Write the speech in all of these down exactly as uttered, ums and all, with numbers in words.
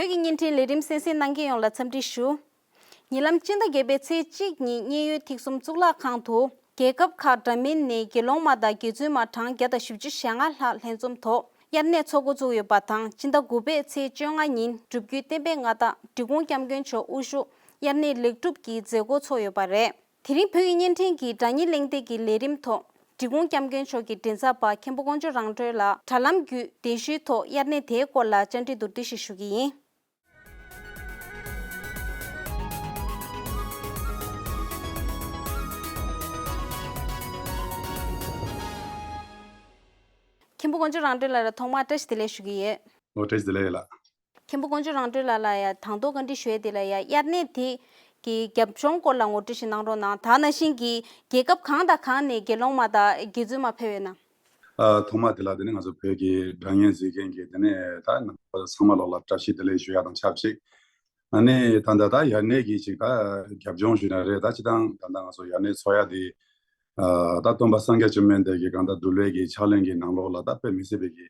བོད་ཀྱི་བརྙན་འཕྲིན་ལས་རིམ་གསན་གཟིགས་གནང་མཁན་ཡོངས་ལ་འཚམས་འདྲི་ཞུ། ཉེ་ལམ་སྤྱི་ཟླ་བརྒྱད་པའི་ཚེས་གཅིག་ཉིན་གནས་ཡུལ་ཐིག་གསུམ་གཙུག་ལག་ཁང་དུ། རྒྱལ་ཁབ་ཁག་འདྲ་མིན་ནས་དགེ་སློང་མ་དང་དགེ་ཚུལ་མ་གྲངས་བརྒྱ་དང་བཞི་བཅུ་ཞེ་ལྔ་ལྷག་ལྷན་འཛོམས་ཐོག་དབྱར་གནས་འཚོགས་འགོ་བཙུགས་ཡོད་པ་དང་། སྤྱི་ཟླ་དགུ་པའི་ཚེས་བཅོ་ལྔ་ཉིན་སྒྲུབ་བརྒྱུད་བསྟན་པའི་མངའ་བདག་འབྲི་གུང་སྐྱབས་མགོན་མཆོག་དབུ་བཞུགས་དབྱར་གནས་ལེགས་གྲུབ་ཀྱི་མཛད་སྒོ་ཚོགས་ཡོད་པ་རེད། དེ་རིང་བོད་ཀྱི་བརྙན་འཕྲིན་གྱི་སྒྲ་སྙན་གླེང་སྟེགས་ཀྱི་ལས་རིམ་ཐོག་འབྲི་གུང་སྐྱབས་མགོན་མཆོག་གི་མགྲིན་ཚབ་པ་མཁན་པོ་དཀོན་མཆོག་རང་གྲོལ་ལགས་དྲ་ལམ་བརྒྱུད་གདན་ཞུའི་ཐོག་དབྱར་གནས་དེའི་སྐོར་ལ་བཅར་འདྲི་བསྡུར་དེ་ཞིག་ཞུ་གི་ཡིན། མཁན་པོ་དཀོན་མཆོག་རང་གྲོལ་ལགས་ལ་ཐོག་མར་བཀྲ་ཤིས་བདེ་ལེགས་ཞུ་གི་ཡོད། ཨོ་བཀྲ་ཤིས་བདེ་ལེགས་ལགས། མཁན་པོ་དཀོན་མཆོག་རང་གྲོལ་ལགས་ལ་ཡ་དང་ཐོག་བཀའ་འདྲི་ཞུ་ཡས་དེ་ལ་ཡ་དབྱར་གནས་དེ་གི་རྒྱབ་ལྗོངས་སྐོར་ལ་ངོ་སྤྲོད་ཞིག་གནང་རོགས་གནང་། ད་ནང་བཞིན་གྱི་རྒྱལ་ཁབ་གང་དང་གང་ནས་དགེ་སློང་མ་དང་དགེ་ཚུལ་མ་ཕེབས་ཡོད་ན། ཨ་ཐོག་མ་དེ་ལ་དེ་ནི་ང་ཚོ་བོད་ཀྱི་སྒྲ་སྙན་གཟིགས་མཁན་གྱི་དེ་ནས་ད་རྣམ་པ་ཚང་མ་ལོག་ལ་བཀྲ་ཤིས་བདེ་ལེགས་ཞུ་ཡ་དང་ཆབས་ཅིག་ཨ་ནི་ད་ལྟ་ད་དབྱར་གནས་ཀྱི་ཅིག་ད་རྒྱབ་ལྗོངས་ཞུས་ན་རེད། ད་སྤྱི་བཏང་ད་ལྟ་ང་ཚོ་དབྱར་གནས་འཚོགས་ཡ་དེ་ཨ་ད་སྟོན་པ་སངས་རྒྱས་བཅོམ་ལྡན་འདས་ཀྱི་གང་ལྟར་འདུལ་བའི་གི་ཕྱག་ལེན་གྱི་ནང་ལོགས་ལ་ད་དཔེ་མི་སྲིད་པའི་གི་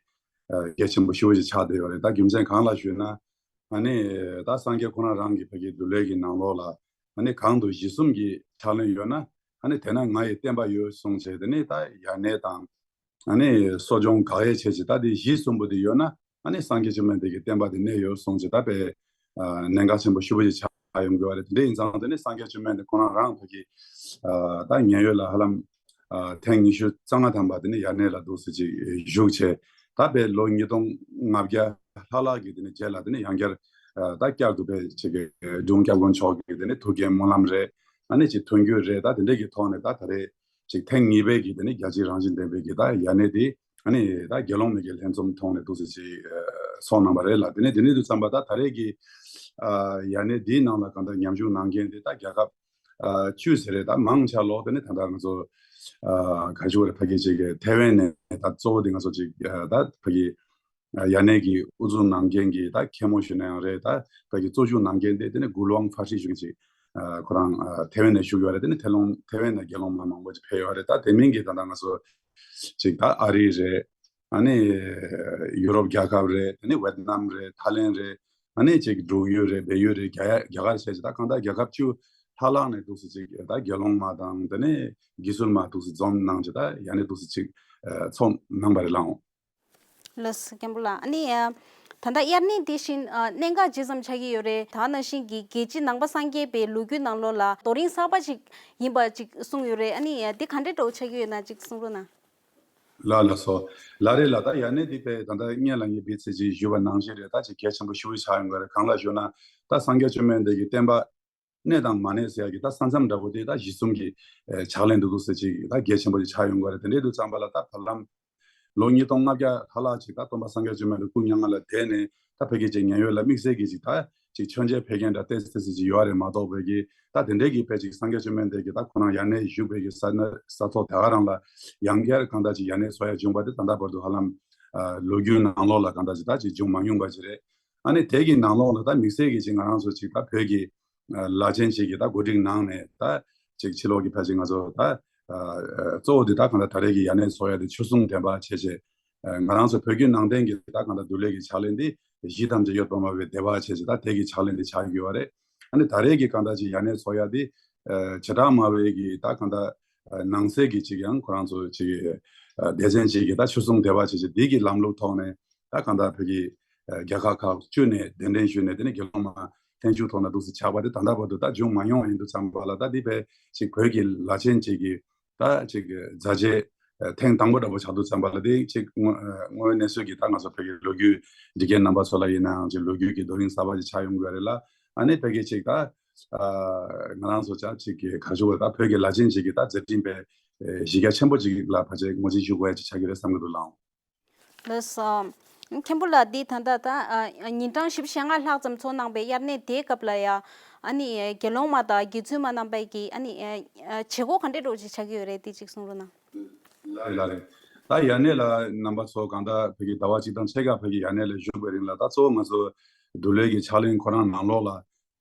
ཨ་གལ་ཆེན་པོ་ཞེ་པོ་ཅིག་ཆགས་བསྡད་ཡོད་རེད། ད་རྒྱུ་མཚན་གང་ལ་ཞུས་ན་ཨ་ནི་ད་སངས་རྒྱས་ཁོ་རང་རང་གི་ཕ་གི་འདུལ་བའི་གི་ནང་ལོགས་ལ་ཨ་ནི་གང་དུ་གཞི་གསུམ་གྱི་ཕྱག་ལེན་ཡོད་ན་ཨ་ནི་དེ་ན་ང་ཡི་བསྟན་པ་ཡོད་གསུངས་བྱས། དེ་ནི་ད་དབྱར་གནས་དང་ཨ་ནི་གསོ་སྦྱོང་དགག་དབྱེ་བྱས་བྱས་ད་དེ་གཞི་གསུམ་པོ་དེ་ཡོད་ན་ཨ་ནི་སངས་རྒྱས་བཅོམ་ལྡན་འདས་ཀྱི་བསྟན་པ་དེ་གནས་ཡོད་གསུངས་བྱས་ད་དཔེ་ཨ་གནད་འགག་ཆེན་པོ་ཞེ་པོ་ཅིག་ཆགས་ཡོང་གི་ཡོད་རེད། དེ་འདྲ་ཡིན་ཙང་དེ་ནི་སངས་རྒྱས་བཅོམ་ལྡན་འདས་ཁོ་རང་རང་ཕ་གི་ཨ་ད་མཉན་ཡོད་ལ་ཧ་ལམ་ཨ་ཐེངས་ཉི་ཤུ་རྩ་ལྔ་ཐམ་པ་དེ་ནི་དབྱར་གནས་ལ་འདུག་སེ་ཅིག་བཞུགས་བྱས་ད་དཔེ་ལོ་ཉིས་སྟོང་ལྔ་བརྒྱ་ལྷག་ལྷག་གི་དེ་ནི་རྗེས་ལ་དེ་ནི་ཡང་བསྐྱར་ཨ་ད་བསྐྱར་དུ་དཔེ་ཅིག་གི་འབྲི་གུང་སྐྱབས་མགོན་མཆོག་གི་དེ་ནི་ཐུགས་འགན་སྨོན་ལམ་རེད། ཨ་ནི་ཅིག་མཐུན་འགྱུར་རེད། ད་དེ་འདྲས་ཀྱི་ཐོག་ནས་ད་ད་རེས་ཅིག་ཐེངས་གཉིས་པའི་གི་དེ་ནི་རྒྱལ་སྤྱིའི་རང་བཞིན་ལྡན་པའི་གི་ད་དབྱར་གནས་དེ་ཨ་ནི་ད་དགེ་སློང་མའི་གི་ལྷན་འཛོམས་ཐོག་ནས་འདུག་སེ་ཅིག་ཨ་ཚོགས་གནང་བ་རེད་ལ། དེ་ནས་དེ་ནས་དུས་ཙམ་པ་ད་ད་རེས་ཀྱི་ཨ་དབྱར་གནས་འདིའི་ནང་ལ་གང་ལྟར་ཉམས་ཞུགས་གནང་མཁན་དེ་ད་རྒྱལ་ཁབ་ཨ་བཅུ་ཟེར་རེད། ད་མང་ཆེ་ལོག་དེ་ནས་ད་ལྟ་ང་ཚོ་ཨ་ག་ཞུ་བ་རེད། ཕ་གི་ཅིག་གི་ཐེ་ཝན་ནས་ད་གཙོ་བོ་དེ་ང་ཚོ་ཅིག་ཨ་ད་ཕ་གི་ཨ་དབྱར་གནས་ཀྱི་དབུ་འཛུགས་གནང་མཁན་གྱི་ད་མཁན་མོ་ཞུ་ན་ཡང་རེད། ད་ཕ་གི་གཙོ་བཞུགས་གནང་མཁན་དེ་དེ་ནས་གུ་ལུའང་ཧྥ་ཧྲི་ཞུ་མཁན་ཅིག་ཨ་ཁོ་རང་ཨ་ཐེ་ཝན་ནས་བཞུགས་ཡོད་རེད། དེ་ནས་ཐེ་ལོང་ཐེ་ཝན་ནས་དགེ་སློང་མ་མང་པོ་ཅིག་ཕེབས་ཡོད་རེད། ད་དེ་མིན་གྱི་ད་ལྟ་ང་ཚོ་ཅིག་ད་ཨ་རི་རེད། ཨ་ནི་ཡུ་རོབ་རྒྱལ་ཁབ་རེད། དེ་ནས་ཝེ་ཏི་ནམ་རེད། ཐའི་ལེན་རེད། ཨ་ནི་ཅིག་འབྲུག་ཡུལ་རེད། བལ་ཡུལ་རེད། རྒྱ་རྒྱ་གར་བྱས་ཅིག་ད་གང་ལྟར་རྒྱལ་ཁབ་བཅུ་ལྷག་ལྷག་ནས་འདུག་སེ་ཅིག་ད་དགེ་སློང་མ་དང་དེ་ནས་དགེ་ཚུལ་མ་འདུག་སེ་འཛོམས་གནང་ཅིག་ད་དབྱར་གནས་འདུག་སེ་ཅིག་ཚོགས་གནང་བ་རེད་ལགས། ལགས་སོ་མཁན་པོ་ལགས། ཨ་ནི་ཨ་ད་ལྟ་དབྱར་གནས་དེ་བཞིན་ཨ་གནད་འགག་ཇི་ཙམ་ཆགས་ཀྱི་ཡོད་རེད། ད་ནང་བཞིན་གྱི་རྒྱལ་སྤྱི་ནང་པ་སངས་རྒྱས་པའི་ལོ་རྒྱུས་ནང་ལོགས་ལ་རྡོ་རིང་གསར་པ་ཅིག་ཡིན་པ་ཅིག་གསུངས་ཡོད་རེད། ཨ་ནི་ཨ་དེ་ག་འདྲའི་འདྲ་བོ་ཆགས་ཀྱི་ཡོད་ན་ཅིག་གསུང་རོགས་གནང་། ལགས་ལགས་སོ། ལགས་རེད་ལགས། ད་དབྱར་གནས་འདི་དཔེ་ད་ལྟ་སྔོན་ལ་ངས་དཔེ་ཚེ་གཅིག་ཞུས་པ་ནང་བཞིན་རེད། ད་ཅིག་གལ་ཆེན་པོ་ཞེ་པོ་ཆགས་ཡོང་གི་རེད། གང་ལགས་ཞུ་ན་ད་སངས་རྒྱས་བཅོམ་ལྡན་འདས་ཀྱི་བསྟན་པ་གནས་དང་མ་གནས་ཟེར་ཡག་གི་ད་ས་མཚམས་འདྲ་པོ་དེ་ད་གཞི་གསུམ་གྱི་ཨེ་ཕྱག་ལེན་དུ་འདུག་ཟེར་ཅིག་ད་གལ་ཆེན་པོ་ཅིག་ཆགས་ཡོང་གི་རེད། དེ་འདྲའི་དུས་ཙམ་པ་ལ་ད་བར་ལམ་ལོ་ཉིས་སྟོང་ལྔ་བརྒྱ་ལྷག་ལྷག་ཅིག་ད་སྟོན་པ་སངས་རྒྱས་བཅོམ་ལྡན་འདས་སྐུ་མྱ་ངན་ལས་འདས་ནས་ད་ཕ་གི་ཅིག་ཉེན་ཡོད་ལ་དམིགས་བསལ་གྱི་ཅིག་ད་ཅིག་མཆོད་མཇལ་ཕེབས་མཁན་འདྲ་ཏོག་ཙམ་ཏོག་ཙམ་ཅིག་ཡོད་རེད་མ་གཏོགས། ཕ་གི་ད་དེ་འདྲའི་གི་ཕ་ཅིག་སངས་རྒྱས་བཅོམ་ལྡན་འདས་ཀྱི་ད་ཁོ་རང་དབྱར་གནས་བཞུགས་པའི་གི་ས་གནས་ས་ཐོག་དེ་ག་རང་ལ་ཡང་བསྐྱར་གང་ལྟར་ཅིག་དབྱར་གནས་འཚོགས་ཡ་བྱུང་བ་དེ་ད་ལྟ་བར་དུ་ཧ་ལམ་ཨ་ལོ་རྒྱུས་ནང་ལོགས་ལ་གང་ལྟར་ཅིག་ད་ཅིག་བྱུང་མ་མྱོང་པ་ཅིག་རེད། ཨ་ནི་དེ་གི་ནང་ལོགས་ལ་ད་དམིགས་བསལ་གྱི་ཅིག་ང་རང་ཚོ་ཅིག་ད་བོད་ཀྱི་ཨ་བླ་ཆེན་ཅིག་གིས་ད་གོ་སྒྲིག་གནང་ནས་ད་ཅིག་ཕྱི་ལོགས་ཀྱི་ཕ་ཅིག་ང་ཚོ་ད་ཨ་གཙོ་བོ་དེ་ད་གང་ལྟར་ད་རེས་ཀྱི་དབྱར་གནས་འཚོགས་ཡ་དེ་ཆོས་སྲུང་ལྡན་པ་བྱས་བྱས་ཨ་ང་རང་ཚོ་བོད་བརྒྱུད་ནང་བསྟན་གྱི་ད་གང་ལྟར་འདུལ་བའི་གི་ཕྱག་ལེན་འདི་གཞི་ཐམས་ཅད་གཡོ་བ་མེད་པའི་བདེ་བ་བྱས་བྱས་ད་དེ་གི་ཕྱག་ལེན་འདི་ཆགས་ཡོད་རེད། ཨ་ནི་ད་རེས་ཀྱི་གང་ལྟར་ཅིག་དབྱར་གནས་འཚོགས་ཡ་དེ་ཨ་བྱེ་བྲག་སྨྲ་བའི་གི་ད་གང་ལྟར་ཨ་ནང་གསེས་ཀྱི་ཅིག་ཡང་ཁོ་རང་ཚོ་ཅིག་ཨ་སྡེ་ཚན་ཅིག་གི་ད་ཆོས་སྲུང་སྡེ་པ་ཅིག་ཅིག་འདི་གི་ལམ་ལུགས་ཐོག་ནས་ད་གང་ལྟར་བོད་ཀྱི་ཨ་རྒྱལ་ཁབ་ཁག་བཅུ་ནས་གདན་འདྲེན་ཞུས་ནས་དེ་ནས་དགེ་སློང་མ་ལྷན་ཞུགས་ཐོག་ན་འདུག་སེ་ཆགས་པ་དེ་ད་ལྟ་བར་དུ་ད་བྱུང་མ་མྱོང་བ་ཡིན་དུས་ཙམ་པ་ལ་ད་འདི་བས་ཅིག་བོད་ཀྱི་བླ་ཆེན་ཅིག་གིས་ད་ཅིག་མཛད་རྗེས་ཨ་ཐེངས་དང་པོ་འདྲ་པོ་ཆགས་དུས་ཙམ་པ་ལ་དེ་ཅིག་དངོས་ཨ་དངོས་གནས་ཚུལ་གྱི་ད་ང་ཚོ་བོད་ཀྱི་ལོ་རྒྱུས་འབྲི་མཁན་རྣམ་པ་ཚོ་ལ་ཡིན་ནའང་ཅིག་ལོ་རྒྱུས་ཀྱི་རྡོ་རིང་གསར་པ་ཅིག་ཆགས་ཡོང་དགོས་རེད་ལ། ཨ་ནི་བོད་ཀྱི་ཅིག་ད་ཨ་ང་རང་ཚོ་ཅག་ཅིག་གི་ག་ཞུ་བ་ད་བོད་ཀྱི་བླ་ཆེན་ཅིག་གི་ད་མཛད་འཕྲིན་པའི་ཨེ་གཞི་རྒྱ་ཆེན་པོ་ཅིག་ལ་ཕལ་ཆེར་ངོས་འཛིན་ཞུ་དགོས་ཡ་ཅིག་ཆགས་ཀྱི་རེད་བསམ་གྱི་འདུག་ལགས། ལགས་སོ། མཁན་པོ་ལགས་འདི་ད་ལྟ་ད་ཨ་ཉིན་གྲངས་བཞི་བཅུ་ཞེ་ལྔ་ལྷག་ཙམ་ཚོགས་གནང་པའི་དབྱར་གནས་དེའི་སྐབས་ལ་ཡ་ཨ་ནི་དགེ་སློང་མ་དང་དགེ་ཚུལ་མ་རྣམ་པའི་གི་ཨ་ནི་ཨ་བྱེད་སྒོ་ག་འདྲའི་འདྲ་ཅིག་ཆགས་ཀྱི་ཡོད་རེད། དེ་ཅིག་གསུང་རོགས་གནང་། ལགས་རེད་ལགས་རེད། ད་དབྱར་གནས་ལ་རྣམ་པ་ཚོ་གང་ལྟར་བོད་ཀྱི་ཟླ་བ་གཅིག་དང་ཕྱེད་ཀ་བོད་ཀྱི་དབྱར་གནས་ལ་བཞུགས་པའི་རིང་ལ་ད་གཙོ་བོ་ང་ཚོ་འདུལ་བའི་གི་ཕྱག་ལེན་ཁོ་རང་ནང་ལོགས་ལ་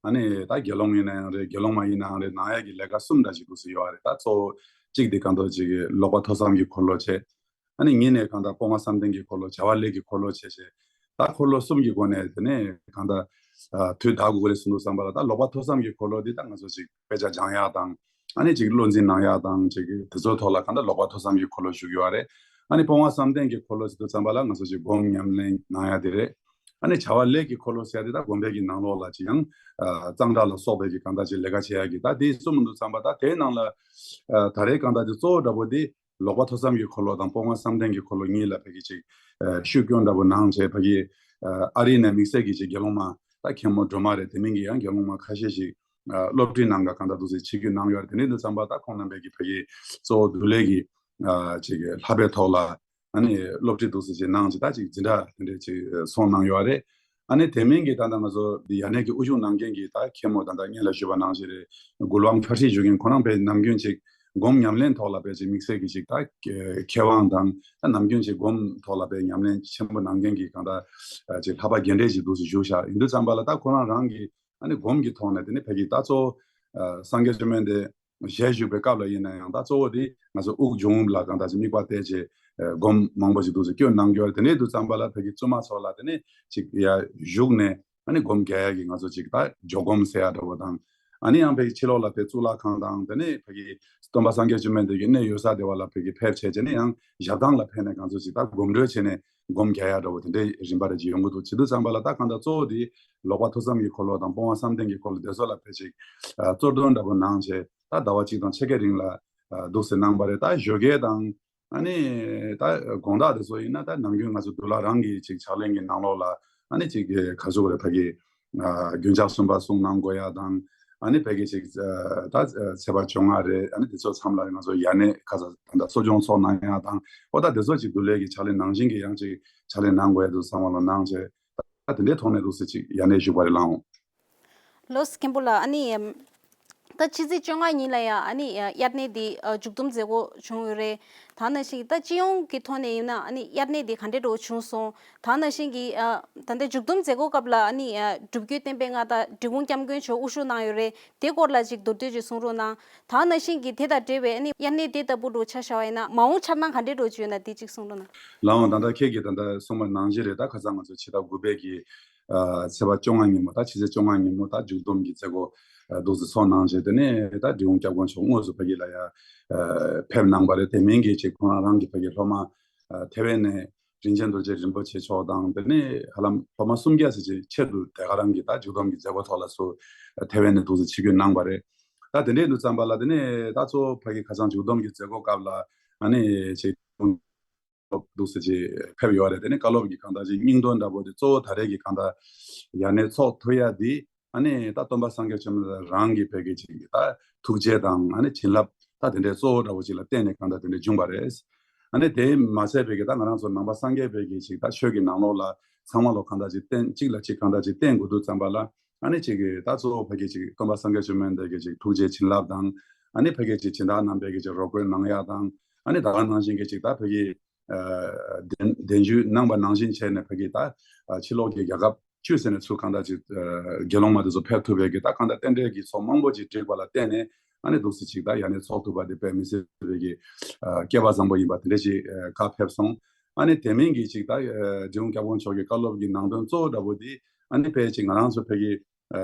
ཨ་ནི་ད་དགེ་སློང་ཡིན་ན་ཡང་རེད། དགེ་སློང་མ་ཡིན་ན་ཡང་རེད། གནང་ཡ་གི་ལས་ཀ་གསུམ་འདྲ་ཞིག་འདུག་སེ་ཡོད་རེད། ད་གཙོ་བོ་གཅིག་དེ་གང་ལྟར་ཅིག་གི་ལོག་པ་ཐོས་བསམ་གྱི་འཁོར་ལོ་བྱས། ཨ་ནི་གཉིས་ནས་གང་ལྟར་སྤོང་བ་བསམ་གཏན་གྱི་འཁོར་ལོ་བྱ་བ་ལས་ཀྱི་འཁོར་ལོ་བྱས་བྱས། ད་འཁོར་ལོ་གསུམ་གྱི་སྒོ་ནས་དེ་ནས་གང་ལྟར་ཨ་དུས་འདའ་དགོས་ཀྱི་རེད་གསུངས་འདུག་བསམ་པ་ལ། ད་ལོག་པ་ཐོས་བསམ་གྱི་འཁོར་ལོ་འདི་ད་ང་ཚོ་ཅིག་དཔེ་ཆ་སྦྱང་ཡག་དང་། ཨ་ནི་ཅིག་བློ་འཛིན་གནང་ཡག་དང་ཅིག་དེ་ཚོའི་ཐོག་ལ་གང་ལྟར་ལོག་པ་ཐོས་བསམ་གྱི་འཁོར་ལོ་ཞུ་གི་ཡོད་རེད། ཨ་ནི་སྤོང་བ་བསམ་གཏན་གྱི་འཁོར་ལོ་ཟེར་དུས་ཙམ་པ་ལ་ང་ཚོ་ཅིག་སྒོམ་ཉམས་ལེན་གནང་ཡག་དེ་རེད། ཨ་ནི་བྱ་བ་ལས་ཀྱི་འཁོར་ལོ་ཟེར་ཡག་དེ་ད་སྒོམ་པའི་གི་ནང་ལོགས་ལ་ཅིག་ཡང་ཨ་གཙང་སྦྲ་ལ་སོགས་པའི་གི་གང་ལྟར་ཅིག་ལས་ཀ་བྱེད་ཡག་གི་ད་དེ་གསུམ་འདུག་བསམ་པ། ད་དེའི་ནང་ལ་ཨ་ད་རེས་གང་ལྟར་ཅིག་གཙོ་བོ་འདྲ་པོ་དེ་ལོག་པ་ཐོས་བསམ་གྱི་འཁོར་ལོ་དང་སྤོང་བ་བསམ་གཏན་གྱི་འཁོར་ལོ་གཉིས་ལ་ཕ་གི་ཅིག་ཨ་ཤུགས་སྐྱོན་འདྲ་པོ་གནང་བྱས། ཕ་གི་ཨ་ཨ་རི་ནས་དམིགས་བསལ་གྱི་ཅིག་དགེ་སློང་མ་ད་མཁན་མོ་སྒྲོལ་མ་རེད། དེ་མིན་གྱི་ཡང་དགེ་སློང་མ་ཁ་ཤས་ཤིག་ཨ་སློབ་ཁྲིད་གནང་ག་གང་ལྟར་འདུག་སེ་ཆིབས་བསྒྱུར་གནང་ཡོད་རེད། དེ་འདྲ་འདུག་བསམ་པ། ད་ཁོང་རྣམ་པས་ཀྱི་ཕ་གི་གཙོ་བོ་འདུལ་ལས་ཀྱི་ཨ་ཅིག་ལྷག་པའི་ཐོག་ལ་ཨ་ནི་སློབ་ཁྲིད་འདུག་སེ་ཅིག་གནང་བྱས། ད་ཅིག་འཛིན་གྲྭ་དེ་འདྲས་ཅིག་སོང་གནང་ཡོད་རེད། ཨ་ནི་དེ་མིན་གྱི་ད་ལྟ་ང་ཚོ་འདི་ཡ་ནས་ཀྱི་དབུ་བཞུགས་གནང་མཁན་གྱི་ད་མཁན་མོ་ད་ལྟ་སྔོན་ལ་ཞུས་པ་ནང་བཞིན་རེད། འགུལ་དབང་ཕྱག་ཁྲིད་ཞུ་མཁན་ཁོ་རང་དཔེ་ནམ་རྒྱུན་ཅིག་སྒོམ་ཉམས་ལེན་ཐོག་ལ་དཔེ་ཅིག་དམིགས་བསལ་གྱི་ཅིག་ད་མཁས་དབང་དང་། ད་ནམ་རྒྱུན་ཅིག་སྒོམ་ཐོག་ལ་དཔེ་ཉམས་ལེན་ཆེན་པོ་གནང་མཁན་གྱི་གང་ལྟར་ཅིག་ལྷག་པ་རྒན་གྲས་ཅིག་འདུག་སེ་བཞུགས་བཞག་ཡིན་དུས་ཙམ་པ་ལ། ད་ཁོ་རང་རང་གི་ཨ་ནི་སྒོམ་གྱི་ཐོག་ནས་དེ་ནི་ཕ་གི་ད་གཙོ་བོ་ཨ་སངས་རྒྱས་བཅོམ་ལྡན་འདས་ཞལ་བཞུགས་པའི་སྐབས་ལ་ཡིན་ན་ཡང་ད་གཙོ་བོ་དེ་ང་ཚོ་དབུགས་འབྱུང་རྔུབ་ལ་གང་ལྟར་ཅིག་དམིགས་པ་གཏད་བྱས་ཨ་སྒོམ་མང་པོ་ཞིག་འདུག་སེ་སྐྱོན་གནང་རྒྱུ་རེད། དེ་ནས་དུས་ཙམ་པ་ལ་ཕ་གི་བཙུན་མ་ཚོ་ལ་དེ་ནས་ཅིག་ཡར་བཞུགས་ནས་ཨ་ནི་སྒོམ་རྒྱག་ཡག་གི་ང་ཚོ་ཅིག་ད་འཇོག་སྒོམ་ཟེར་ཡག་འདྲ་པོ་དང་། ཨ་ནི་ཡང་ཕ་གི་ཕྱི་ལོགས་ལ་ཕ་གི་གཙུག་ལག་ཁང་དང་། དེ་ནས་ཕ་གི་སྟོན་པ་སངས་རྒྱས་བཅོམ་ལྡན་འདས་ཀྱི་གནས་ཡོད་ས་དེ་བ་ལ་ཕ་གི་ཕེབས་བྱས་བྱས་ནས་ཡང་ཞབས་ཐང་ལ་ཕེབས་ནས་གང་ཚོད་ཅིག་ད་སྒོམ་གྲོལ་བྱས་ནས་སྒོམ་རྒྱག་ཡག་འདྲ་པོ་དེ་འདྲའི་རིམ་པ་རེ་ཅིག་ཡོང་གི་འདུག་བྱེད་དུས་ཙམ་པ་ལ། ད་གང་ལྟར་གཙོ་བོ་དེ་ལོག་པ་ཐོས་བསམ་གྱི་འཁོར་ལོ་དང་སྤོང་བ་བསམ་གཏན་གྱི་འཁོར་ལོ་དེ་ཚོ་ལ་ཕལ་ཆེར་ཨ་གཙོ་འདོན་འདྲ་པོ་གནང་བྱས། ད་ཟླ་བ་གཅིག་དང་ཕྱེད་ཀའི་རིང་ལ་ཨ་འདུག་སེ་གནང་བ་རེད། ད་ཞོགས་ཀས་དང་ཨ་ནི་ད་དགོང་དག་དེ་ཚོ་ཡིན་ན་ད་ནམ་རྒྱུན་ང་ཚོ་འདུལ་བ་རང་གི་ཅིག་ཕྱག་ལེན་གྱི་ནང་ལོགས་ལ་ཨ་ནི་ཅིག་ག་རེ་ཟེར་དགོས་རེད། ཕ་གི་ཨ་རྒྱུན་ཆགས་གསུམ་པ་གསུང་གནང་དགོས་ཡག་དང་། ཨ་ནི་ཕ་གི་ཅིག་ཨ་ད་ཚེས་པ་བཅོ་ལྔ་རེད། ཨ་ནི་དེ་ཚོ་མཚམས་ལ་ང་ཚོ་ཡར་ནས་ཁ་ས་ད་ལྟ་གསོ་སྦྱོང་ཚོགས་གནང་ཡག་དང་། ཨོ་ད་དེ་ཚོ་ཅིག་འདུལ་བའི་གི་ཕྱག་ལེན་ནང་བཞིན་གྱི་ཡང་ཅིག་ཕྱག་ལེན་གནང་དགོས་ཡག་འདུག་བསམ་པ་ལ་གནང་བྱས། ད་དེ་འདྲའི་ཐོག་ནས་འདུག་སེ་ཅིག་ཡར་ནས་བཞུགས་པ་རེད་ལགས། ལགས་སོ་མཁན་པོ་ལགས། ཨ་ནི་ད་ཕྱི་ཚེས་བཅོ་ལྔ་ཉིན་ལ་ཡང་ཨ་ནི་དབྱར་གནས་འདི་ཨ་མཇུག་བསྡོམས་མཛད་སྒོ་བྱུང་ཡོད་རེད། ད་ནང་བཞིན་ད་སྤྱི་ཡོངས་ཀྱི་ཐོག་ནས་ཡིན་ན་ཨ་ནི་དབྱར་གནས་འདི་ག་འདྲ་འདྲ་བོ་བྱུང་སོང་། ད་ནང་བཞིན་གྱི་ཨ་ད་ལྟ་མཇུག་བསྡོམས་མཛད་སྒོ་སྐབས་ལ་ཨ་ནི་ཨ་སྒྲུབ་བརྒྱུད་བསྟན་པའི་མངའ་བདག་འབྲི་གུང་སྐྱབས་མགོན་མཆོག་དབུ་བཞུགས་གནང་ཡོད་རེད། དེ་སྐོར་ལ་ཅིག་མདོར་བསྡུས་ཅིག་གསུང་རོགས་གནང་། ད་ནང་བཞིན་གྱི་དེ་དང་འབྲེལ་བའི་ཨ་ནི་དབྱར་གནས་དེ་ལྟ་བུ་འདྲ་བོ་ཆ་བཞག་པ་ཡིན་ན་མ་འོངས་འཆར་སྣང་ག་འདྲ་འདྲ་བོ་ཅིག་ཡོད་ན་དེ་ཅིག་གསུང་རོགས་གནང་། ལགས་འོང་། ད་ལྟ་ཁྱེད་ཀྱིས་ད་ལྟ་གསུངས་པ་ནང་བཞིན་རེད། ད་ཁ་སང་ང་ཚོ་ཕྱི་ཟླ་དགུ་པའི་གི་ཨ་ཚེས་པ་བཅོ་ལྔ་ཉིན་མོ། ད་ཕྱི་ཚེས་བཅོ་ལྔ་ཉིན་མོ་ད་མཇུག་བསྡོམས་ཀྱི་མཛད་སྒོ་ཨ་འདུག་སེ་ཚོགས་གནང་བྱས། དེ་ནས་ད་འབྲི་གུང་སྐྱབས་མགོན་མཆོག་དངོས་སུ་ཕ་གི་ལ་ཡ་ཨ་ཕེབས་གནང་བ་རེད། དེ་མིན་གྱི་ཅིག་ཁོང་རང་རང་གི་ཕ་གི་སློབ་མ་ཨ་ཐེ་ཝན་ནས་རིན་ཆེན་རྡོ་རྗེ་རིན་པོ་ཆེ་མཆོག་དང་། དེ་ནས་ཧ་ལམ་སློབ་མ་སུམ་བརྒྱ་ཙམ་ཅིག་ཆེད་དུ་དེ་ག་རང་གི་ད་མཇུག་བསྡོམས་ཀྱི་མཛད་སྒོ་ཐོག་ལ་སུ་ཨ་ཐེ་ཝན་ནས་འདུག་སེ་ཆིབས་བསྒྱུར་གནང་བ་རེད། ད་དེ་འདྲའི་དུས་ཙམ་པ་ལ་དེ་ནས་ད་གཙོ་བོ་ཕ་གི་ཁ་སང་མཇུག་བསྡོམས་ཀྱི་མཛད་སྒོ་སྐབས་ལ་ཨ་ནི་ཅིག་འདུག་སེ་ཅིག་ཕེབས་ཡོད་རེད། དེ་ནས་བཀའ་སློབ་ཀྱི་གང་ལྟར་ཅིག་སྙིང་དོན་འདྲ་པོ་དེ་གཙོ་བོ་ད་རེས་ཀྱི་གང་ལྟར་ཡར་གནས་ཚོགས་ཐུབ་ཡ་འདི་ཨ་ནི་ད་སྟོན་པ་སངས་རྒྱས་བཅོམ་ལྡན་འདས་རང་གི་ཕ་གི་ཅིག་ད་ཐུགས་རྗེ་དང་ཨ་ནི་བྱིན་རླབས་ད་དེ་འདྲའི་གཙོ་བོ་འདྲ་པོ་ཅིག་ལ་བརྟེན་ནས་གང་ལྟར་དེ་འདྲ་བྱུང་བ་རེད། ཨ་ནི་དེ་མ་ཚད་པའི་གི་ད་ང་རང་ཚོ་ནང་པ་སངས་རྒྱས་པའི་གི་ཅིག་ད་ཆོས་ཀྱི་ནང་ལོགས་ལ་ཚང་མ་ལོ་གང་ལྟར་ཅིག་བརྟེན་གཅིག་ལ་གཅིག་གང་ལྟར་ཅིག་བརྟེན་དགོས་དུས་ཙམ་པ་ལ། ཨ་ནི་ཅིག་གི་ད་གཙོ་བོ་ཕ་གི་ཅིག་སྟོན་པ་སངས་རྒྱས་བཅོམ་ལྡན་འདས་ཀྱི་ཅིག་ཐུགས་རྗེ་བྱིན་རླབས་དང་། ཨ་ནི་ཕ་གི་ཅིག་སྦྱིན་བདག་རྣམ་པས་ཀྱི་ཅིག་རོགས་མགོན་གནང་ཡ་དང་། ཨ་ནི་ད་ག་ནང་བཞིན་གྱི་ཅིག་ད་ཕ་གི་ཨ་གདན་གདན་ཞུ་གནང་པ་ནང་བཞིན་བྱས་ནས་ཕ་གི་ད་ཨ་ཕྱི་ལོགས་ཀྱི་རྒྱལ་ཁབ་བཅུ་ཟེར་ནས་ཚུར་གང་ལྟར་ཅིག་ཨ་དགེ་སློང་མ་དེ་ཚོ་ཕེབས་ཐུབ་པའི་གི་ད་གང་ལྟར་རྟེན་འབྲེལ་གྱི་ཚོགས་མང་པོ་ཅིག་བསྒྲིགས་པ་ལ་བརྟེན་ནས། ཨ་ནི་འདུག་སེ་ཅིག་ད་ཡར་གནས་ཚོགས་ཐུབ་པ་དེ་དཔེ་མི་སྲིད་པའི་གི་ཨ་སྐལ་བ་བཟང་པོ་ཡིན་པ་དེ་འདྲ་ཅིག་ཨ་ག་ཕེབས་སོང་། ཨ་ནི་དེ་མིན་གྱི་ཅིག་ད་ཨ་འབྲི་གུང་སྐྱབས་མགོན་མཆོག་གི་བཀའ་སློབ་ཀྱི་ནང་དོན་གཙོ་བོ་འདྲ་པོ་དེ་ཨ་ནི་དཔེ་ཅིག་ང་རང་ཚོ་ཕ་གི་ཨ་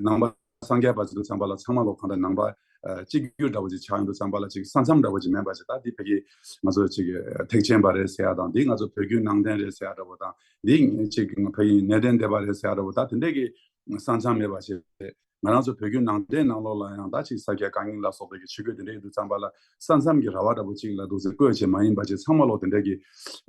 ནང་པ་སངས་རྒྱས་པ་ཟེར་དུས་ཙམ་པ་ལ་ཚང་མ་ལོ་གང་ལྟར་ནང་པ་ཨ་གཅིག་གྱུར་འདྲ་པོ་ཅིག་ཆགས་ཡོང་དུས་ཙམ་པ་ལ་ཅིག་ས་མཚམས་འདྲ་པོ་ཅིག་མེད་པ་ཅིག་ད་འདི་ཕ་གི་ང་ཚོ་ཅིག་ཨ་ཐེག་ཆེན་པ་རེད་ཟེར་ཡ་དང་། འདི་ང་ཚོ་བོད་བརྒྱུད་ནང་བསྟན་རེད་ཟེར་ཡ་འདྲ་པོ་དང་། འདི་ཅིག་ཕ་གི་གནས་བརྟན་སྡེ་པ་རེད་ཟེར་ཡ་འདྲ་པོ་ད་དེ་འདྲས་ཀྱི་ས་མཚམས་མེད་པ་ཅིག་ང་རང་ཚོ་བོད་བརྒྱུད་ནང་བསྟན་ནང་ལོགས་ལ་ཡང་ད་ཅིག་ས་སྐྱ་བཀའ་རྙིང་ལ་སོགས་པའི་གི་ཆོས་བརྒྱུད་དེ་འདྲ་ཡོད་དུས་ཙམ་པ་ལ་ས་མཚམས་ཀྱི་ར་བ་འདྲ་པོ་ཅིག་ལ་འདུག་སེ་བཀོད་བྱས་མ་ཡིན་པ་ཅིག་ཚང་མ་ལོག་དེ་འདྲ་གི་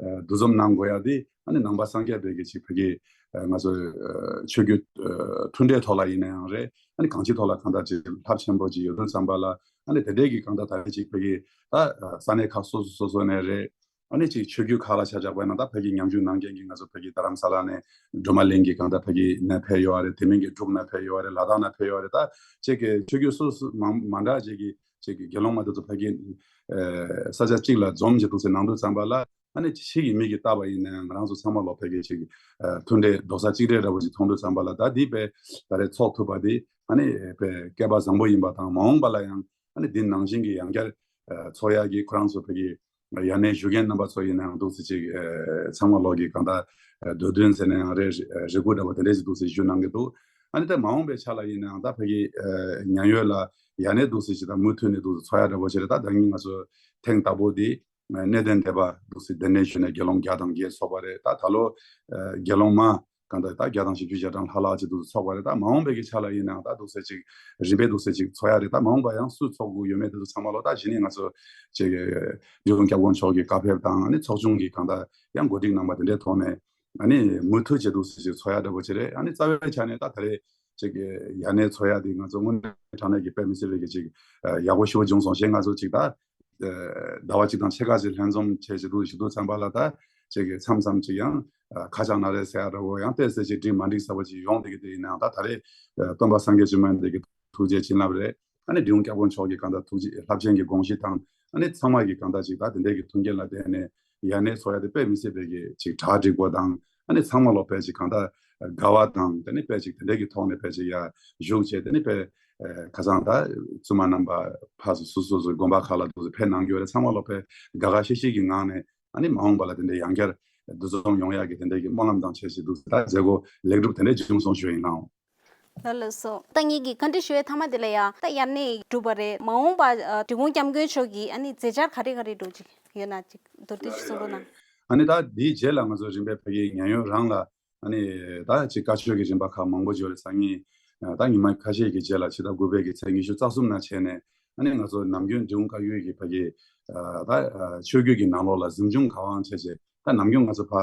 ཨ་འདུ་འཛོམས་གནང་དགོས་ཡ་དེ་ཨ་ནི་ནང་པ་སངས་རྒྱས་པའི་གི་ཅིག་ཕ་གི་ཨ་ང་ཚོ་ཨ་ཆོས་བརྒྱུད་ཨ་མཐུན་འབྲེལ་ཐོག་ལ་ཡིན་ན་ཡང་རེད། ཨ་ནི་གང་ཅིའི་ཐོག་ལ་གང་ལྟར་ཅིག་རླབས་ཆེན་པོ་ཅིག་ཡོད་དུས་ཙམ་པ་ལ་ཨ་ནི་དེ་འདྲའི་གི་གང་ལྟར་ད་རེས་ཅིག་ཕ་གི་ད་ཨ་ས་གནས་ཁག་སོ་སོ་སོ་སོ་ནས་རེད། ཨ་ནི་ཅིག་ཆོས་བརྒྱུད་ཁག་ལ་ཆ་བཞག་པ་ཡིན་ན་ད་ཕ་གི་ཉམས་ཞིབ་གནང་མཁན་གྱི་ང་ཚོ་ཕ་གི་རྡ་རམ་ས་ལ་ནས་སྒྲོལ་མ་གླིང་གི་གང་ལྟར་ཕ་གི་ནས་ཕེབས་ཡོད་རེད། དེ་མིན་གྱི་འབྲུག་ནས་ཕེབས་ཡོད་རེད། ལ་དྭགས་ནས་ཕེབས་ཡོད་རེད། ད་ཅིག་གི་ཆོས་བརྒྱུད་སོ་སོ་མང་མ་འདྲ་ཅིག་གི་ཅིག་གི་དགེ་སློང་མ་དེ་ཚོ་ཕ་གི་ཨ་ས་ཆ་གཅིག་ལ་འཛོམས་བྱས་འདུག་སེ་གནང་དུས་ཙམ་པ་ལ་ཨ་ནི་ཕྱི་གི་མི་གིས་བལྟས་པ་ཡིན་ན་ཡང་ང་རང་ཚོ་ཚང་མ་ལོ་ཕ་གི་ཅིག་ཨ་མཐུན་འབྲེལ་རྡོག་རྩ་གཅིག་སྒྲིལ་འདྲ་པོ་ཅིག་མཐོང་དུས་ཙམ་པ་ལ་ད་འདི་དཔེ་ད་རེས་ཚོགས་ཐུབ་པ་འདི་ཨ་ནི་དཔེ་སྐལ་པ་བཟང་པོ་ཡིན་པ་དང་། མ་འོངས་པ་ལ་ཡང་ཨ་ནི་འདི་ནང་བཞིན་གྱི་ཡང་བསྐྱར་ཨ་ཚོགས་ཡག་གི་ཁོ་རང་ཚོ་ཕ་གི་ཡར་གནས་བཞུགས་མཁན་རྣམ་པ་ཚོ་ཡིན་ན་ཡང་འདུག་སེ་ཅིག་ཨ་ཚང་མ་ལོག་གི་གང་ལྟར་ ཨ་འདོད་འདུན་ཟེར་ན་ཡང་རེད། རེ་སྒུག་འདྲ་པོ་དེ་འདྲས་ཅིག་འདུག་སེ་ཞུ་གནང་གི་འདུག་ཨ་ནི་ད་མ་འོངས་པའི་ཆ་ལ་ཡིན་ནའང་ད་ཕ་གི་ཨ་ཉེན་གཡོལ་ལ་ཡ་ནས་འདུག་སེ་ཅིག་ད་མུ་མཐུད་ནས་འདུག་སེ་འཚོགས་ཡ་འདྲ་པོ་ཅིག་རེད། ད་ད་ངས་ང་ཚོ་ཐེངས་དང་པོ་འདི་གནད་དོན་འདེབས་པ་འདུག་སེ་འདི་ནས་ཞུས་ནས་དགེ་སློང་བརྒྱ་དང་བརྒྱད་ཚོགས་པ་རེད། ད་ད་ལོ་ཨ་དགེ་སློང་མ་གང་ལྟར་ད་བརྒྱ་དང་བཞི་བཅུ་ཞེ་གྲངས་ལྷག་ལྷག་ཅིག་འདུག་སེ་ཚོགས་པ་རེད། ད་མ་འོངས་པའི་གི་ཆ་ལ་ཡིན་ནའང་ད་འདུག་སེ་ཅིག་རིམ་པས་འདུག་སེ་ཅིག་ཚོགས་ཡ་རེད། ད་མ་འོངས་པ་ཡང་སུ་ཚོགས་དགོས་ཡོད་མེད་དེ་ཚོ་ཚང་མ་ལོ་ད་གཞི་ནས་ང་ཚོ་ཅིག་འབྲི་གུང་སྐྱབས་མགོན་མཆོག་གི་བཀའ་ཕེབས་དང་ཨ་ནི་ཚོགས་ཆུང་གི་གང་ལྟར་ཡང་གོ་སྒྲིག་གནང་པ་དེ་འདྲའི་ཐོག་ནས་ཨ་ནི་མུ་མཐུད་བྱས་འདུག་སེ་ཅིག་ཚོགས་ཡ་འདྲ་པོ་ཅིག་རེད། ཨ་ནི་རྩ་བའི་ཆ་ནས་ད་ད་རེས་ཅིག་ཡ་ནས་ཚོགས་ཡ་དེ་ང་ཚོ་དངོས་གནས་དྲང་གནས་ཀྱི་དཔེ་མི་སྲིད་པའི་གི་ཅིག་ཡག་པོ་ཞེ་པོ་བྱུང་སོང་ཞེས་ང་ཚོ་ཅིག་ད་ཟླ་བ་གཅིག་དང་ཕྱེད་ཀ་ཅིག་ལྷན་འཛོམས་བྱས་བྱས་འདུག་ཞུ་དུས་ཙམ་པ་ལ་ད་ཅིག་མཚམས་མཚམས་ཅིག་ཡང་ཁ་བྱང་ན་རེ་ཟེར་ཡ་འདྲ་པོ་ཡང་ཏོག་ཙམ་ཅིག་འགྲིག་མ་འགྲིག་ཟེར་བ་ཅིག་ཡོང་བསྡད་ཀྱི་དེ་ཡིན་ནའང་ད་ད་རེས་སྟོན་པ་སངས་རྒྱས་བཅོམ་ལྡན་འདས་ཀྱི་ཐུགས་རྗེ་བྱིན་རླབས་རེད། ཨ་ནི་འབྲི་གུང་སྐྱབས་མགོན་མཆོག་གི་གང་ལྟར་ཐུགས་རྗེ་རླབས་ཆེན་གྱི་དགོངས་གཞི་དང་ཨ་ནི་ཚང་མ་གི་གང་ལྟར་ཅིག་ད་དེ་འདྲའི་གི་མཐུན་རྐྱེན་ལ་བརྟེན་ནས་ཡ་ནས་ཚོགས་ཡ་དེ་དཔེ་མི་སྲིད་པའི་གི་ཅིག་གྲ་འགྲིག་པོ་དང་ཨ་ནི་ཚང་མ་ལོ་དཔེ་ཅིག་གང་ལྟར་དགའ་བ་དང་དེ་ནི་དཔེ་ཅིག་དེ་འདྲའི་གི་ཐོག་ནས་དཔེ་ཅིག་ཡ་བཞུགས་བྱས་དེ་ནི་དཔེ་ཁ་སང་ད་བཙུན་མ་རྣམ་པ་ཕ་སོ་སོ་སོ་སོའི་དགོན་པ་ཁག་ལ་འདུག་སེ་ཕེབས་གནང་རྒྱུ་རེད། ཚང་མ་ལོ་དཔེ་དགའ་དགའ་ཤིག་ཤིག་གི་ངང་ནས་ཨ་ནི་མ་འོངས་པ་ལ་དེ་འདྲའི་ཡང་བསྐྱར་འདུ་འཛོམས་ཡོང་ཡག་གི་དེ་འདྲའི་གི་སྨོན་ལམ་དང་བྱས་བྱས་འདུག་སེ་ད་མཛད་སྒོ་ལེགས་གྲུབ་དེ་འདྲའི་བྱུང་སོང་ཞུ་ཡིན་ལགས། ལགས་སོ། ད་ངེད་ཀྱིས་བཀའ་འདྲི་ཞུ་བའི་མཐའ་མ་དེ་ལ་ཡང་ད་དབྱར་གནས་གྲུབ་པ་རེད། མ་འོངས་པ་ཨ་འབྲི་གུང་སྐྱབས་མགོན་མཆོག་གིས་ཨ་ནི་མཛད་འཆར་ག་རེ་ག་རེ་འགྲོ་ཅིག་ཡོད་ན་ཅིག་མདོར་བསྡུས་ཤིག་གསུང་རོགས་གནང་། ཨ་ནི་ད་དེའི་རྗེས་ལ་ང་ཚོ་རིམ་པས་ཕ་གིའི་ཉེན་གཡོལ་རང་ལ་ཨ་ནི་ད་ཅིག་བཀའ་ཆོས་ཀྱི་རིམ་པ་ཁག་མང་པོ་ཅིག་ཡོད་རེད། སང་ཉིན་ད་ཉི་མ་ཁ་ཤས་ཀྱི་རྗེས་ལ་ཕྱི་ཟླ་དགུ་པའི་གི་ཚེས་ཉི་ཤུ་རྩ་གསུམ་ནང་བྱས་ནས་ཨ་ནི་ང་ཚོ་ནམ་རྒྱུན་འབྲི་གུང་བཀའ་བརྒྱུད་ཀྱི་ཕ་གི་ད་ཆོས་བརྒྱུད་ཀྱི་ནང་ལོགས་ལ་གཟིམ་ཆུང་གར་དབང་བྱས་བྱས་ད་ནམ་རྒྱུན་ང་ཚོ་ཕ་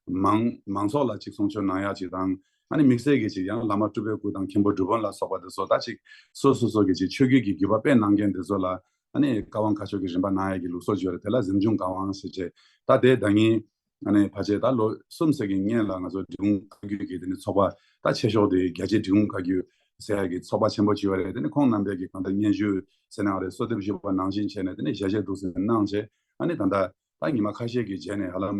མང་མང་ཚོགས་ལ་ཅིག་གསུང་ཆོས་གནང་ཡག་ཅིག་དང་ཨ་ནི་དམིགས་བསལ་གྱི་ཅིག་ཡང་བླ་མ་སྤྲུལ་པའི་སྐུ་དང་མཁན་པོ་སྒྲུབ་དཔོན་ལ་སོགས་པ་དེ་ཚོ་ད་ཅིག་སོ་སོ་སོ་གི་ཅིག་ཆོས་བརྒྱུད་ཀྱི་བརྒྱུད་པ་སྤེལ་གནང་མཁན་དེ་ཚོ་ལ་ཨ་ནི་བཀའ་དབང་བཀའ་ཆོས་ཀྱི་རིམ་པ་གནང་ཡག་གི་ལུགས་སྲོལ་ཅིག་ཡོད་རེད། དེ་ལ་གཟིམ་ཆུང་གར་དབང་ཟེར་བྱས་ད་དེ་ད་ངས་ཨ་ནི་ཕལ་ཆེར་ད་ལོ་གསུམ་ཙམ་གྱི་སྔོན་ལ་ང་ཚོ་འབྲི་གུང་བཀའ་བརྒྱུད་ཀྱི་དེ་ནི་ཚོགས་པ་ད་ཆེ་ཤོས་དེ་རྒྱལ་སྤྱིའི་འབྲི་གུང་བཀའ་བརྒྱུད་ཟེར་ཡག་གི་ཚོགས་པ་ཆེན་པོ་ཅིག་ཡོད་རེད། དེ་ནི་ཁོང་རྣམ་པས་ཀྱི་གང་ལྟར་སྙན་ཞུ་ཟེར་ནའང་རེད། གསོལ་འདེབས་ཞུས་པ་ནང་བཞིན་བྱས་ནས་དེ་ནི་ཞལ་བཞེས་འདུག་སེ་གནང་བྱས་ཨ་ནི་ད་ལྟ་ད་ཉི་མ་ཁ་ཤས་ཀྱི་རྗེས་ནས་ཧ་ལམ་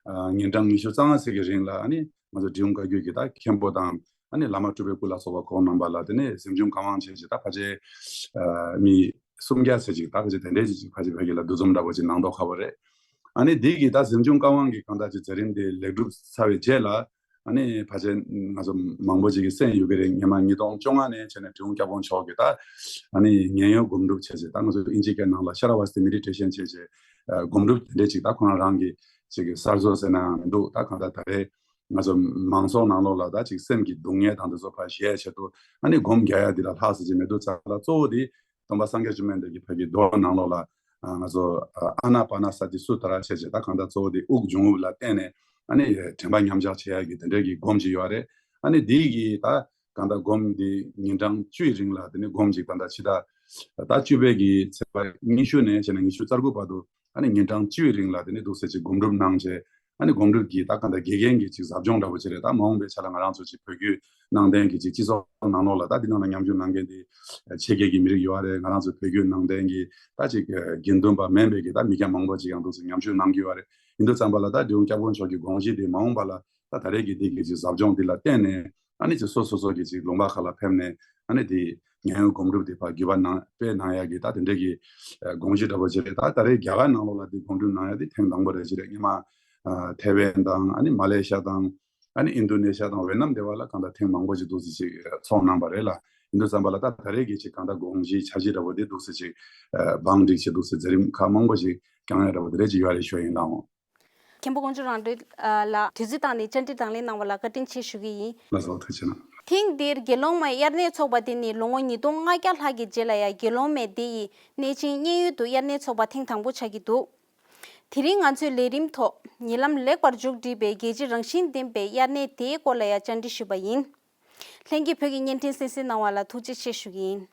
ཨ་ཉིན་གྲངས་ཉི་ཤུ་རྩ་ལྔ་ཙམ་གྱི་རིང་ལ་ཨ་ནི་ང་ཚོ་འབྲི་གུང་བཀའ་བརྒྱུད་ཀྱི་ད་མཁན་པོ་དང་ཨ་ནི་བླ་མ་སྤྲུལ་པའི་སྐུ་ལ་སོགས་པ་ཁོང་རྣམ་པ་ལ་དེ་ནས་གཟིམ་ཆུང་གར་དབང་བྱས་ཅིག་ད་ཕལ་ཆེར་ཨ་མི་སུམ་བརྒྱ་ཙམ་ཅིག་ད་ཕལ་ཆེར་དེ་འདྲས་ཅིག་ཕལ་ཆེར་བོད་ཀྱི་ལ་འདུ་འཛོམས་འདྲ་པོ་ཅིག་གནང་མདོག་ཁ་པོ་རེད། ཨ་ནི་འདི་གི་ད་གཟིམ་ཆུང་གར་དབང་གི་གང་ལྟར་ཅིག་མཛད་རིམ་དེ་ལེགས་གྲུབ་ཚར་བའི་རྗེས་ལ་ཨ་ནི་ཕལ་ཆེར་ང་ཚོ་མང་པོ་ཅིག་གིས་གསན་ཡོད་ཀྱི་རེད། སྔོན་མ་ཉིས་སྟོང་བཅོ་ལྔ་ནས་བྱས་ནས་འབྲི་གུང་སྐྱབས་མགོན་མཆོག་གིས་ད་ཨ་ནི་ཉེན་གཡོལ་སྒོམ་སྒྲུབ་བྱས་བྱས་ད་ང་ཚོ་ཨིན་ཇི་སྐད་ནང་ལ་ཤ་ར་བ་སྟི་མེ་ཌི་ཊེ་ཤན་བྱས་བྱས་སྒོམ་སྒྲུབ་དེ་འདྲས་ཅིག་ད་ཁོ་རང་རང་གི་ཅིག་གསར་བཟོ་ཟེར་ན་མི་འདུག་ད་གང་ལྟར་ད་རེས་ང་ཚོ་མང་ཚོགས་ནང་ལོགས་ལ་ད་ཅིག་སེམས་ཀྱི་སྡུག་བསྔལ་དང་དེ་ཚོ་ཕར་བཞེས་ཆེད་དུ་ཨ་ནི་སྒོམ་རྒྱག་ཡ་འདི་ལ་ལྷག་ཟེར་གྱི་མི་འདུག་ཙང་ལ་གཙོ་བོ་དེ་སྟོན་པ་སངས་རྒྱས་བཅོམ་ལྡན་འདས་ཀྱི་ཕ་གི་མདོ་ནང་ལོགས་ལ་ང་ཚོ་ཨ་ན་པ་ན་ས་ཏི་སུ་ཏ་ར་བྱས་བྱས་ད་གང་ལྟར་གཙོ་བོ་དེ་དབུགས་འབྱུང་རྔུབ་ལ་བརྟེན་ནས་ཨ་ནི་དྲན་པ་མཉམ་བཞག་བྱེད་ཡ་གི་དེ་འདྲའི་གི་སྒོམ་ཅིག་ཡོད་རེད། ཨ་ནི་དེའི་གི་ད་གང་ལྟར་སྒོམ་དེ་ཉིན་གྲངས་བཅུའི་རིང་ལ་དེ་ནི་སྒོམ་ཅིག་ད་ལྟ་ཕྱི་ཟླ་ད་བཅུ་པའི་གི་ཚེས་པ་ཉི་ཤུ་ནས་བྱས་ནས་ཉི་ཤུ་རྩ་དགུ་བར་དུ་ཨ་ནི་ཉིན་གྲངས་བཅུའི་རིང་ལ་དེ་ནི་འདུག་སེ་ཅིག་སྒོམ་སྒྲུབ་གནང་བྱས། ཨ་ནི་སྒོམ་སྒྲུབ་ཀྱི་ད་གང་ལྟར་དགེ་རྒན་གྱི་ཅིག་ཟབ་སྦྱོང་འདྲ་པོ་ཅིག་རེད། ད་མ་འོངས་པའི་ཆ་ལ་ང་རང་ཚོ་ཅིག་བོད་བརྒྱུད་ནང་བསྟན་གྱི་ཅིག་སྤྱི་ཚོགས་ནང་ལོགས་ལ་ད་འདི་ནང་ལ་ཉམས་ཞིབ་གནང་མཁན་དེ་ཕྱི་རྒྱལ་གྱི་མི་རིགས་ཡོད་རེད། ང་རང་ཚོ་བོད་བརྒྱུད་ནང་བསྟན་གྱི་ད་ཅིག་དགེ་འདུན་པ་མིན་པའི་གི་ད་མི་སྐྱ་མང་པོ་ཅིག་ཡང་འདུག་སེ་ཉམས་ཞིབ་གནང་གི་ཡོད་རེད། ཡིན་དུས་ཙམ་པ་ལ་ད་འབྲི་གུང་སྐྱབས་མགོན་མཆོག་གི་དགོངས་གཞི་དེ་མ་འོངས་པ་ལ་ད་ད་རེས་ཀྱི་འདི་གི་ཅིག་ཟབ་སྦྱོང་འདི་ལ་བརྟེན་ནས་ཨ་ནི་ཅིག་སོ་སོ་སོ་གི་ཅིག་ལུང་པ་ཁག་ལ་ཕེབས་ནས་ཨ་ནི་དེ་ཉེན་གཡོལ་སྒོམ་སྒྲུབ་དེ་ཕར་བརྒྱུད་པ་གནང་སྤེལ་གནང་ཡག་གི་ད་དེ་འདྲའི་གི་དགོངས་གཞི་འདྲ་པོ་ཅིག་རེད། ད་ད་རེས་རྒྱ་གར་ནང་ལོགས་ལ་དེ་སྒོམ་སྒྲུབ་གནང་ཡག་དེ་ཐེངས་དང་པོ་རེད་ཅིག་རེད། སྔོན་མ་ཐའེ་ཝན་དང་ཨ་ནི་མ་ལེ་ཤ་དང་ཨ་ནི་ཨིན་རྡུ་ནེ་ཤ་དང་ཝེ་ནམ་དེ་བ་ལ་གང་ལྟར་ཐེངས་མང་པོ་ཅིག་འདུག་སེ་ཅིག་ཚོགས་གནང་པ་རེད་ལ། ཡིན་དུས་ཙམ་པ་ལ་ད་ད་རེས་ཀྱི་ཅིག་གང་ལྟར་དགོངས་གཞི་འཆར་གཞི་འདྲ་པོ་དེ་འདུག་སེ་ཅིག་བང་སྒྲིག་བྱས་འདུག་སེ་མཛད་རིམ་ཁག་མང་པོ་ཅིག་བསྐྱངས་ཡག་འདྲ་པོ་དེ་རེད་ཅིག་ཡོད་རེད་ཞུ་ཡ་ཡིན་ལགས། མཁན་པོ་དཀོན་མཆོག་རང་གྲོལ་ལགས་དུས་ཚོད་བཏང་ནས་བཅར་འདྲི་དང་ལེན་གནང་བ་ལ་བཀའ་དྲིན་ཆེ་ཞུ་གི་ཡིན། ལགས་སོ་ཐུགས་རྗེ་གནང་། ཐེངས་འདིར་དགེ་སློང་མའི་དབྱར་གནས་ཚོགས་པ་དེ་ནི་ལོ་ངོ་ཉིས་སྟོང་ལྔ་བརྒྱ་ལྷག་གི་རྗེས་ལ་ཡང་དགེ་སློང་མའི་སྡེ་ཡི་གནས་ཆེན་མཉན་ཡོད་དུ་དབྱར་གནས་ཚོགས་པ་ཐེངས་དང་པོ་ཆགས་ཀྱི་འདུག་དེ་རིང་ང་ཚོའི་ལས་རིམ་ཐོག་ཉེ་ལམ་ལེགས་པར་མཇུག་བསྒྲིལ་བའི་རྒྱལ་སྤྱི་རང་བཞིན་ལྡན་པའི་དབྱར་གནས་དེའི་སྐོར་ལ་ཡང་བཅར་འདྲི་ཞུས་པ་ཡིན། ལྷན་རྒྱས་བོད་ཀྱི་བརྙན་འཕྲིན་གསན་གཟིགས་གནང་བ་ལ་ཐུགས་རྗེ་ཆེ་ཞུ་གི་ཡིན།